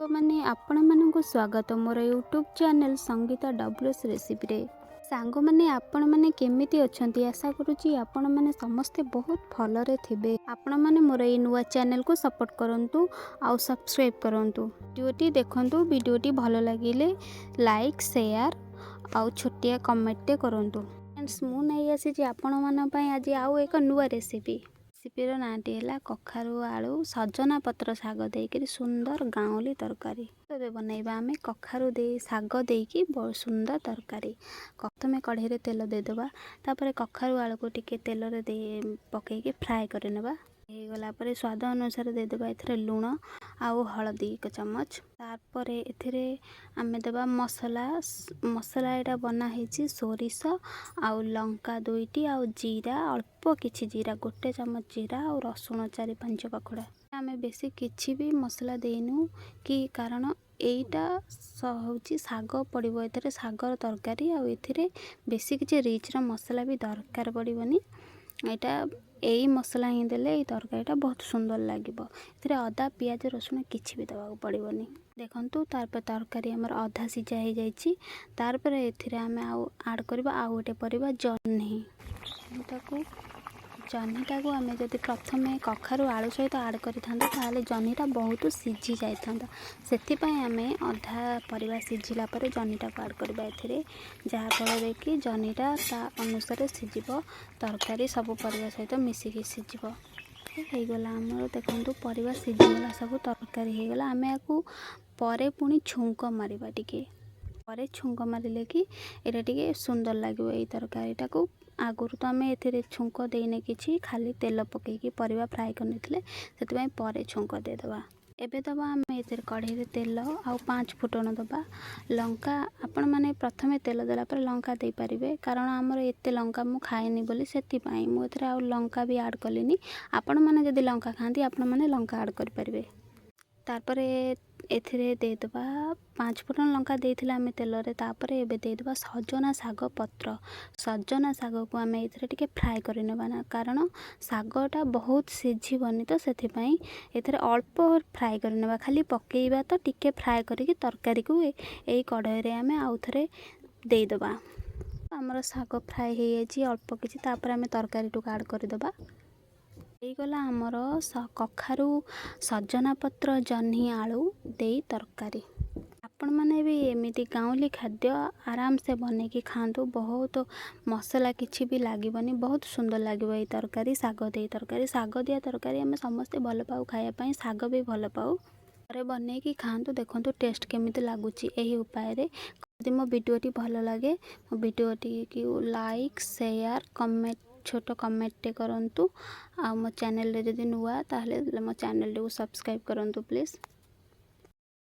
ସାଙ୍ଗମାନେ, ଆପଣମାନଙ୍କୁ ସ୍ୱାଗତ ମୋର ୟୁଟ୍ୟୁବ୍ ଚ୍ୟାନେଲ୍ ସଙ୍ଗୀତା ଡବ୍ଲୁଏସ୍ ରେସିପିରେ। ସାଙ୍ଗମାନେ, ଆପଣମାନେ କେମିତି ଅଛନ୍ତି? ଆଶା କରୁଛି ଆପଣମାନେ ସମସ୍ତେ ବହୁତ ଭଲରେ ଥିବେ। ଆପଣମାନେ ମୋର ଏଇ ନୂଆ ଚ୍ୟାନେଲ୍କୁ ସପୋର୍ଟ କରନ୍ତୁ ଆଉ ସବସ୍କ୍ରାଇବ୍ କରନ୍ତୁ। ଭିଡ଼ିଓଟି ଦେଖନ୍ତୁ। ଭିଡ଼ିଓଟି ଭଲ ଲାଗିଲେ ଲାଇକ୍, ସେୟାର ଆଉ ଛୋଟିଆ କମେଣ୍ଟଟେ କରନ୍ତୁ। ଫ୍ରେଣ୍ଡସ୍, ମୁଁ ନେଇ ଆସିଛି ଆପଣମାନଙ୍କ ପାଇଁ ଆଜି ଆଉ ଏକ ନୂଆ ରେସିପି। ରେସିପିର ନାଁଟି ହେଲା କଖାରୁ ଆଳୁ ସଜନା ପତ୍ର ଶାଗ ଦେଇକରି ସୁନ୍ଦର ଗାଉଁଲି ତରକାରୀ। ଏବେ ବନେଇବା ଆମେ କଖାରୁ ଦେଇ, ଶାଗ ଦେଇକି ସୁନ୍ଦର ତରକାରୀ। ପ୍ରଥମେ କଢ଼େଇରେ ତେଲ ଦେଇଦେବା। ତାପରେ କଖାରୁ ଆଳୁକୁ ଟିକେ ତେଲରେ ଦେଇ ପକେଇକି ଫ୍ରାଏ କରିନେବା। ହେଇଗଲା ପରେ ସ୍ୱାଦ ଅନୁସାରେ ଦେଇଦେବା ଏଥିରେ ଲୁଣ ଆଉ ହଳଦୀ 1 ଚାମଚ। ତାପରେ ଏଥିରେ ଆମେ ଦେବା ମସଲା। ମସଲା ଏଇଟା ବନା ହେଇଛି ସୋରିଷ ଆଉ ଲଙ୍କା ଦୁଇଟି ଆଉ ଜିରା, ଅଳ୍ପ କିଛି ଜିରା, 1 ଚାମଚ ଜିରା ଆଉ ରସୁଣ 4-5 ପାଖୁଡ଼ା। ଆମେ ବେଶୀ କିଛି ବି ମସଲା ଦେଇନୁ କି, କାରଣ ଏଇଟା ହେଉଛି ଶାଗ ପଡ଼ିବ ଏଥିରେ, ଶାଗର ତରକାରୀ। ଆଉ ଏଥିରେ ବେଶୀ କିଛି ରିଚ୍ର ମସଲା ବି ଦରକାର ପଡ଼ିବନି। ଏଇଟା ଏଇ ମସଲା ହିଁ ଦେଲେ ଏଇ ତରକାରୀଟା ବହୁତ ସୁନ୍ଦର ଲାଗିବ। ଏଥିରେ ଅଦା, ପିଆଜ, ରସୁଣ କିଛି ବି ଦେବାକୁ ପଡ଼ିବନି। ଦେଖନ୍ତୁ, ତାପରେ ତରକାରୀ ଆମର ଅଧା ସିଝା ହେଇଯାଇଛି। ତାପରେ ଏଥିରେ ଆମେ ଆଉ ଆଡ଼୍ କରିବା ଆଉ ଗୋଟେ ପରିବା, ଜହ୍ନି। ଜହ୍ନିଟାକୁ ଆମେ ଯଦି ପ୍ରଥମେ କଖାରୁ ଆଳୁ ସହିତ ଆଡ଼୍ କରିଥାନ୍ତେ, ତାହେଲେ ଜହ୍ନିଟା ବହୁତ ସିଝି ଯାଇଥାନ୍ତା। ସେଥିପାଇଁ ଆମେ ଅଧା ପରିବା ସିଝିଲା ପରେ ଜହ୍ନିଟାକୁ ଆଡ଼୍ କରିବା ଏଥିରେ, ଯାହାଫଳରେ କି ଜହ୍ନିଟା ତା ଅନୁସାରେ ସିଝିବ, ତରକାରୀ ସବୁ ପରିବା ସହିତ ମିଶିକି ସିଝିବ। ହେଇଗଲା ଆମର। ଦେଖନ୍ତୁ, ପରିବା ସିଝିଗଲା, ସବୁ ତରକାରୀ ହେଇଗଲା। ଆମେ ୟାକୁ ପରେ ପୁଣି ଛୁଙ୍କ ମାରିବା। ଟିକେ ପରେ ଛୁଙ୍କ ମାରିଲେ କି ଏଇଟା ଟିକେ ସୁନ୍ଦର ଲାଗିବ ଏଇ ତରକାରୀଟାକୁ। ଆଗରୁ ତ ଆମେ ଏଥିରେ ଛୁଙ୍କ ଦେଇନେ କିଛି, ଖାଲି ତେଲ ପକାଇକି ପରିବା ଫ୍ରାଏ କରିନେଇଥିଲେ। ସେଥିପାଇଁ ପରେ ଛୁଙ୍କ ଦେଇଦେବା। ଏବେ ଦେବା ଆମେ ଏଥିରେ କଢ଼େଇରେ ତେଲ ଆଉ ପାଞ୍ଚ ଫୁଟଣ ଦେବା, ଲଙ୍କା। ଆପଣମାନେ ପ୍ରଥମେ ତେଲ ଦେଲା ପରେ ଲଙ୍କା ଦେଇପାରିବେ। କାରଣ ଆମର ଏତେ ଲଙ୍କା ମୁଁ ଖାଏନି ବୋଲି, ସେଥିପାଇଁ ମୁଁ ଏଥିରେ ଆଉ ଲଙ୍କା ବି ଆଡ଼୍ କଲିନି। ଆପଣମାନେ ଯଦି ଲଙ୍କା ଖାଆନ୍ତି, ଆପଣମାନେ ଲଙ୍କା ଆଡ଼୍ କରିପାରିବେ। ତାପରେ ଏଥିରେ ଦେଇଦେବା, ପାଞ୍ଚ ଫୁଟଣ ଲଙ୍କା ଦେଇଥିଲେ ଆମେ ତେଲରେ, ତାପରେ ଏବେ ଦେଇଦେବା ସଜନା ଶାଗ ପତ୍ର। ସଜନା ଶାଗକୁ ଆମେ ଏଥିରେ ଟିକେ ଫ୍ରାଏ କରିନେବା ନା, କାରଣ ଶାଗଟା ବହୁତ ସିଝିବନି ତ, ସେଥିପାଇଁ ଏଥିରେ ଅଳ୍ପ ଫ୍ରାଏ କରିନେବା। ଖାଲି ପକାଇବା ତ, ଟିକେ ଫ୍ରାଏ କରିକି ତରକାରୀକୁ ଏଇ କଢ଼େଇରେ ଆମେ ଆଉ ଥରେ ଦେଇଦେବା। ଆମର ଶାଗ ଫ୍ରାଏ ହେଇଯାଇଛି ଅଳ୍ପ କିଛି। ତାପରେ ଆମେ ତରକାରୀଟିକୁ ଆଡ଼୍ କରିଦେବା। ହେଇଗଲା ଆମର କଖାରୁ ସଜନା ପତ୍ର ଜହ୍ନି ଆଳୁ ଦେଇ ତରକାରୀ। ଆପଣମାନେ ବି ଏମିତି ଗାଉଁଲି ଖାଦ୍ୟ ଆରାମସେ ବନେଇକି ଖାଆନ୍ତୁ। ବହୁତ ମସଲା କିଛି ବି ଲାଗିବନି, ବହୁତ ସୁନ୍ଦର ଲାଗିବ ଏଇ ତରକାରୀ, ଶାଗ ଦେଇ ତରକାରୀ। ଶାଗ ଦିଆ ତରକାରୀ ଆମେ ସମସ୍ତେ ଭଲ ପାଉ ଖାଇବା ପାଇଁ, ଶାଗ ବି ଭଲ ପାଉ। ଘରେ ବନେଇକି ଖାଆନ୍ତୁ, ଦେଖନ୍ତୁ ଟେଷ୍ଟ କେମିତି ଲାଗୁଛି ଏହି ଉପାୟରେ। ଯଦି ମୋ ଭିଡ଼ିଓଟି ଭଲ ଲାଗେ, ମୋ ଭିଡ଼ିଓଟିକୁ ଲାଇକ୍, ସେୟାର, କମେଣ୍ଟ, ଛୋଟ କମେଣ୍ଟଟେ କରନ୍ତୁ। ଆଉ ମୋ ଚ୍ୟାନେଲରେ ଯଦି ନୂଆ, ତାହେଲେ ମୋ ଚ୍ୟାନେଲଟିକୁ ସବସ୍କ୍ରାଇବ୍ କରନ୍ତୁ ପ୍ଲିଜ୍।